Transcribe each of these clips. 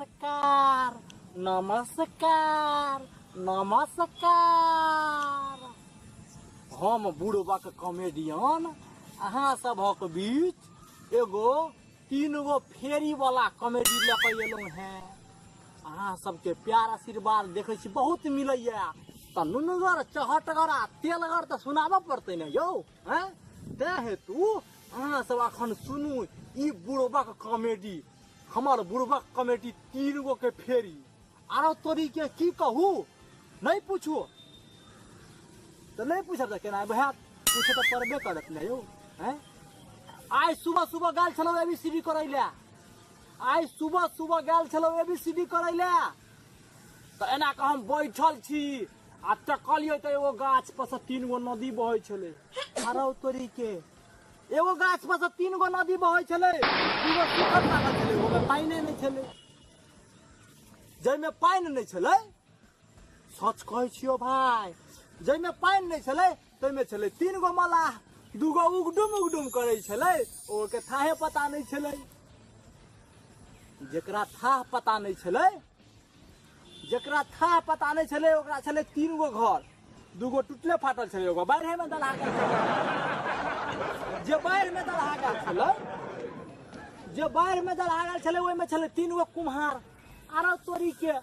नमस्कार नमस्कार नमस्कार। हम बुढ़बक कॉमेडियन अहाँ सभक बीच एगो तीन गो फेरी वाला कॉमेडी लऽ कऽ एलहुँ हेँ। अहाँ सबके प्यार आशीर्वाद देखै छी बहुत मिलैया, तऽ नुनगर चहटगर आ तेलगर तऽ सुनाबऽ पड़तै ने यौ। हैं, तें हेतु अहाँ सब अखन सुनू ई बुढ़बक कॉमेडी, हमर बुढ़बक कॉमेडी तीन गो के फेरी। आरो तोरी के की कहू, नहीं पूछू तऽ नहीं पूछब तऽ केना हैत, पूछे तऽ पड़बे करत ने यौ। हैं, आइ सुबह सुबह गेल छलहुँ ए बी सी डी करै लए, आइ सुबह सुबह गेल छलहुँ ए बी सी डी करै लए, तऽ एना कऽ हम बैठल छी आ तकलियै तऽ एगो गाछ पर से तीन गो नदी बहै छलै। आरो तोरी के एगो गाछ पर से तीन गो नदी बहै छलै, दूगो सूखल लागल छलै, ओहिमे पानिए नहि छलै। जाहिमे पानि नहि छलै, सच कहै छियौ भाय, जाहिमे पानि नहि छलै ताहिमे छलै तीन गो मलाह, दूगो उगडुम उगडुम करै छलै, ओके थाहे पता नहि छलै। जेकरा थाह पता नहि छलै, जेकरा थाह पता नहि छलै ओकरा छलै तीन गो घर, दूगो टूटले फाटल छलै, एगो बाढ़िमे दलहा गेल छलै। जे बाढ़िमे दलहा गेल छलै, जे बाढ़िमे दलहा गेल छलै ओहिमे छलै तीन गो कुम्हार, आरो तोरी के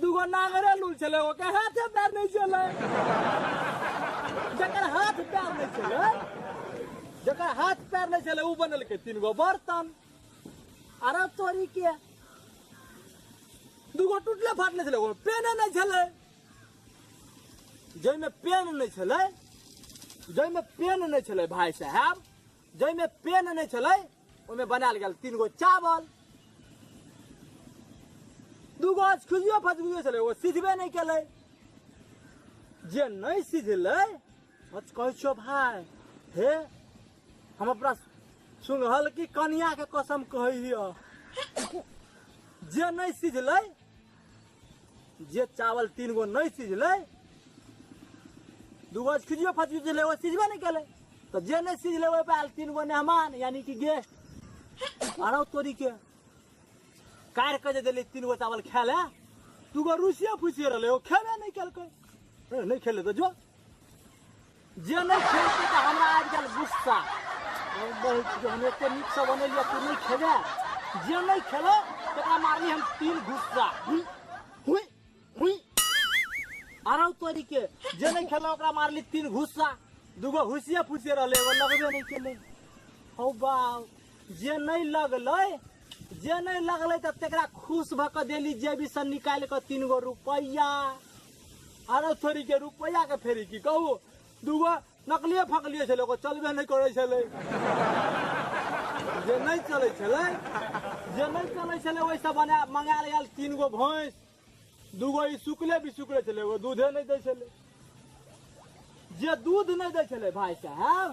दूगो नांगरे लूल छलै, ओकर हाथे पैर नहि छलै। जकर हाथ पैर नहि छलै, जकर हाथ पैर नहि छलै ओ बनेलकै तीन गो बर्तन, आरो तोरी के दूगो टूटले फाटले छलै, ओहिमे पेने नहि छलै। जाहिमे पेन नहि छलै, जाहिमे पेन नहि छलै भाय साहेब, जाहिमे पेन नहि छलै ओहिमे बनायल गेल तीन गो चावल, दूगो खुजियो फजगुजियो छलै, ओ सिझबे नहि केलै। जे नहि सिझलै, सच कहै छियौ भाय, हे हम अपना सुनहल की कनिया के कसम कहै हिय, जे नहि सिझलै, जे चावल तीन गो नहि सिझलै, दूगो खिजियो फजियो छलै, ओ सिझबे नहि केलै, तऽ जे नहि सिझलै ओहि पर आयल तीन गो मेहमान यानी कि गेस्ट। आरो तोरी के काटि कऽ जे देली तीन गो चावल खाय लए, दूगो रुसिए फुसिए रहलै, ओ खेबे नहि केलकै। नहि खेलै तऽ जो, जे नहि खेलकै तऽ हमरा आबि गेल गुस्सा, हम एते नीकसँ बनेलियै तू नहि खेबे। जे नहि खेलो तकरा मारली हम तीन गुस्सा, हुई हुई। आरो तोरी के जे नहि खेलो ओकरा मारली तीन घुस्सा, दूगो हुसिए फुसिए रहलै, एगो लगबे नहि केलै। हौ बाउ, जे नहि लगलै, जे नहि लगलै तऽ तकरा खुश भऽ कऽ देली जेबीसँ निकालि कऽ तीन गो रुपैआ। आरो थोड़ी के रुपैआ के फेरी की कहू, दूगो नकलिए फकलिए छलै, ओकर चलबे नहि करै छलै। जे नहि चलै छलै, जे नहि चलै छलै ओहिसँ बना मंगायल गेल तीन गो भैंस, दूगो ई सुखले भी सुखले छलै, एगो दूधे नहि दै छलै। जे दूध नहि दै छलै भाय साहेब,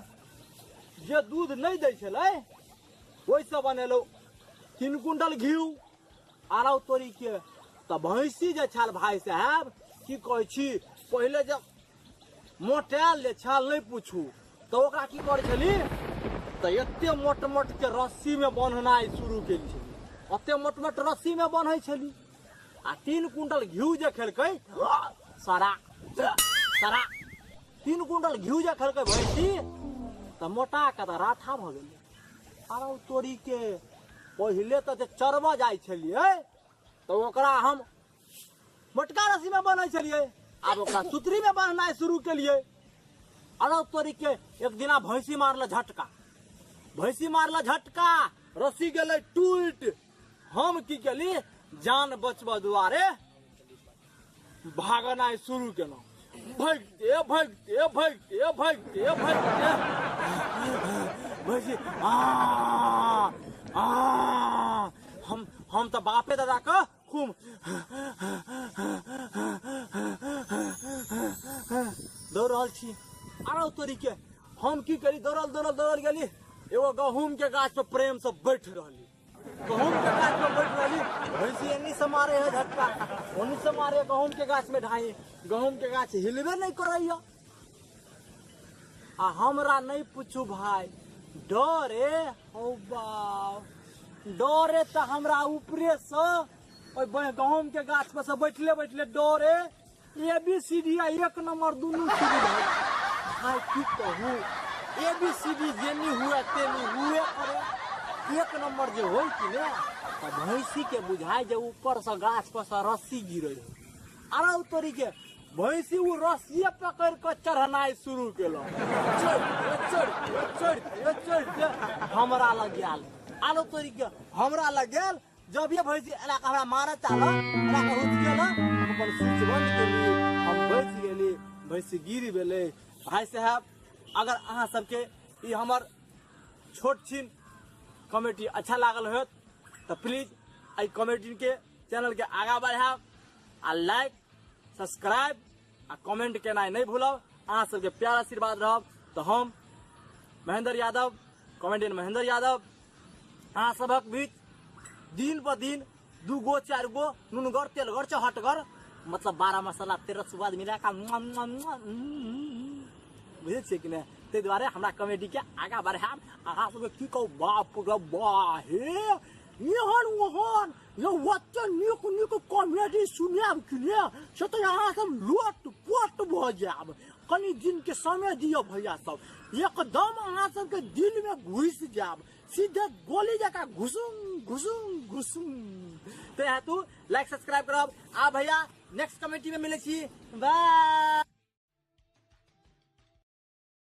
जे दूध नहि दै छलै ओहिसँ बनेलहुँ 3 कुंटल घिउ। आरो तोरी के तऽ भैंसी जे छल भाय साहेब, की कहै छी, पहिले जे मोटायल जे छल नहि पूछू, तऽ ओकरा की करै छली तऽ एते मोट मोट के रस्सी में बन्हनाइ शुरू केली छली, ओते मोट मोट रस्सी में बन्है छली। आ 3 कुंटल घिउ जे खेलकै सरा सरा, 3 कुंटल घिउ जे खेलकै भैंसी तऽ मोटा के तऽ राठा भऽ गेलै। आरो तोरी के पहिले तऽ जे चरबऽ जाइ छलियै तऽ ओकरा हम मोटका रस्सीमे बन्है छलियै, आब ओकरा सुतरीमे बन्हनाइ शुरू केलियै। आरो तोरी के एक दिना भैंसी मारल झटका, भैंसी मारल झटका, रस्सी गेलै टूटि। हम की केली, जान बचबऽ दुआरे भागनाइ शुरू केलहुँ, भागिते भागिते भागिते भागिते भागिते भैंसी आ आ हम तऽ बापे दादा के खूब दौड़ रहल छी। आरो तोरी के हम की करी, दौड़ल दौड़ल दौड़ल गेली, एगो गहूम के गाछ पर प्रेम से बैठ रहली, गहूम के गाछ पर बैठ रहली। भैंसी एनी से मारे है झटका, ओनी से मारे, गहूम के गाछ में ढाई, गहूम के गाछ हिलबे नहीं करैया। आ हमरा नहीं पूछू भाई, डरे हौ बाप, डरे तऽ हमरा ऊपरे से ओहि गहूम के गाछ पर से बैठले बैठले डरे ए बी सी डी आ एक नंबर दुनू शुरू भऽ गेल। भाय की कहू, ए बी सी डी जेनी हुए तेनी हुए करे। एक नंबर जे होइ कि ने तऽ भैंसी के बुझाय जे ऊपर से गाछ पर से रस्सी गिरे है। अरे तोरी के भैंसी ओ रस्सिए पकड़ के चढ़नाइ शुरू केलक, चढ़ चढ़ चढ़ चढ़ के हमरा लग गेल। आलो तोरी के हमरा लग गेल। जब ये भैंसी एना के हमरा मारऽ चाहल, एना के हुच गेल, हम अपन स्विच बंद केली, हम बचि गेली, भैंसी गिर गेलै। भाई साहब, अगर अहाँ सबके ई हमर छोट छिन कॉमेडी अच्छा लागल होत तऽ प्लीज एहि कॉमेडी के चैनल के आगाँ बढ़ायब आ लाइक सब्सक्राइब आ कमेंट केनाइ नहि भूलब। अहाँ सबके प्यार आशीर्वाद रहब तऽ हम महेंद्र यादव, कॉमेडियन महेंद्र यादव, अहाँ सबक बीच दिन पर दिन 2 गो 4 गो नुनगर तेलगर चहटगर मतलब 12 मसाला 13 स्वाद मिला का बुझै छियै कि नहि? ताहि दुआरे हमरा कॉमेडी के आगाँ बढ़ायब। अहाँ सबके की कहू, बाप रे बा, हे एहन ओहन यौ ओते नीक नीक कॉमेडी सुनायब कि ने से तऽ अहाँ सब लोट पोट भऽ जायब। कनि दिनके समय दिअ भैया सब, एकदम अहाँ सबके दिलमे घुसि जायब, सीधे गोली जकाँ घुसुम घुसुम घुसुम। तऽ हेतु लाइक सब्सक्राइब करब। आ भैया नेक्स्ट कमेटी में मिलै छी, बाय।